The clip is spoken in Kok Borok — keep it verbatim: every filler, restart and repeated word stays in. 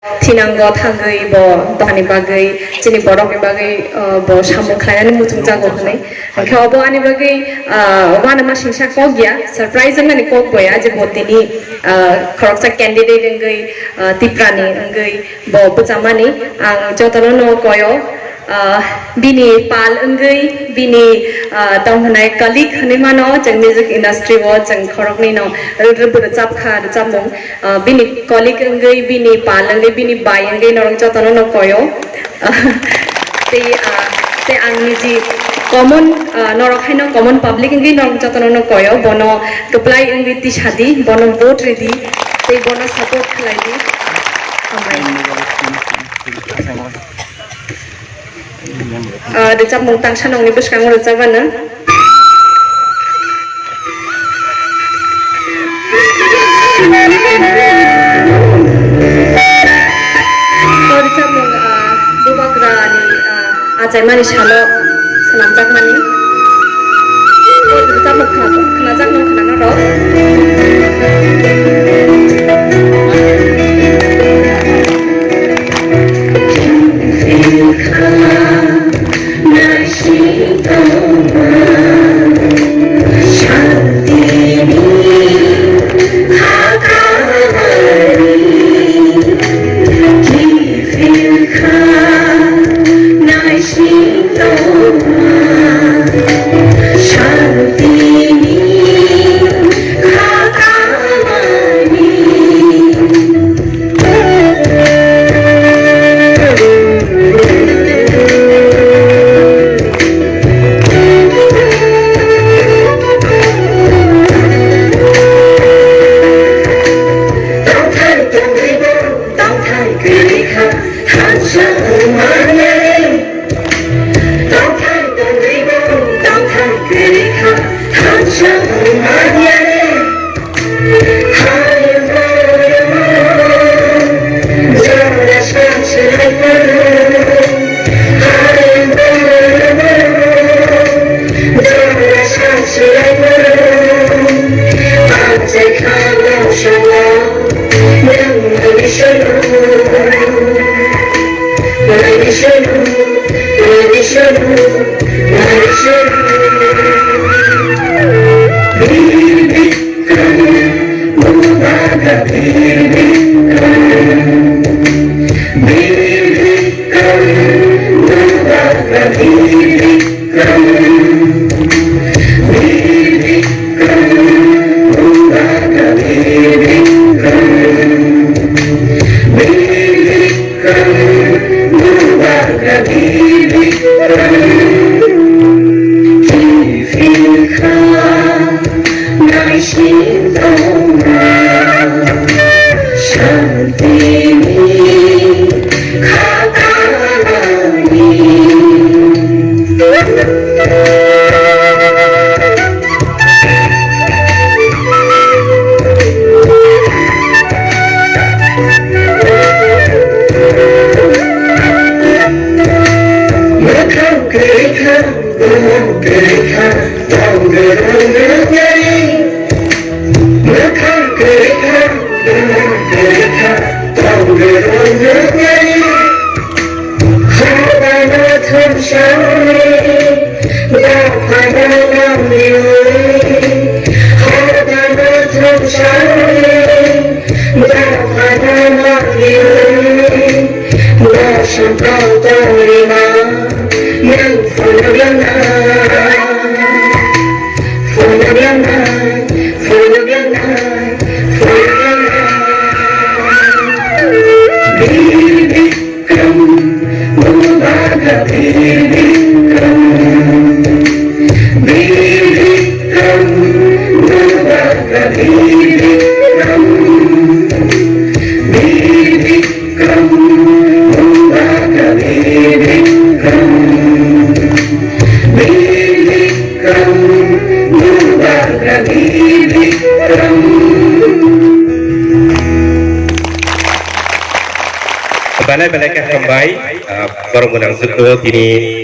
Thinango thangwi bo dophani bagwi, chini borokni bagwi, uh, bo samung khlainani muchungjago hwnwi. Hwnkhe obo ani bagwi, uh, uanama singsa kok ya, surprise wngnani kok bo ya, je bo tini, uh, khoroksa candidate wngwi, uh, Tiprani wngwi bo bwchamani. Ang jotono no koyo, uh, bini pal wngwi, bini, uh, tong hwnai colleague hwnwi mano, chwng music industry o chwng khoroknwi no rw-, rw-, rwchap kha, rwchapmung. Ah, bini colleague wngwi, bini pal wngwi, bini bai wngwi norok jotono no koyo. Tei, ah, tei ang niji common, ah, norok haino common public wngwi norok jotono no koyo. Bono kwplai wngwi tisadi, bono vote ridi, tei bono support khlaidi. Hambai. Ah, rwchapmung tangsa nongni bwskango rwchapmano. O rwchapmung, ah, bubagrani, ah, achaimani salo swnamjakmani. O rwchapmung khna-, khnajakno khnanorok. Belai belai khe hambai, ah, borok gwnang jwkho tini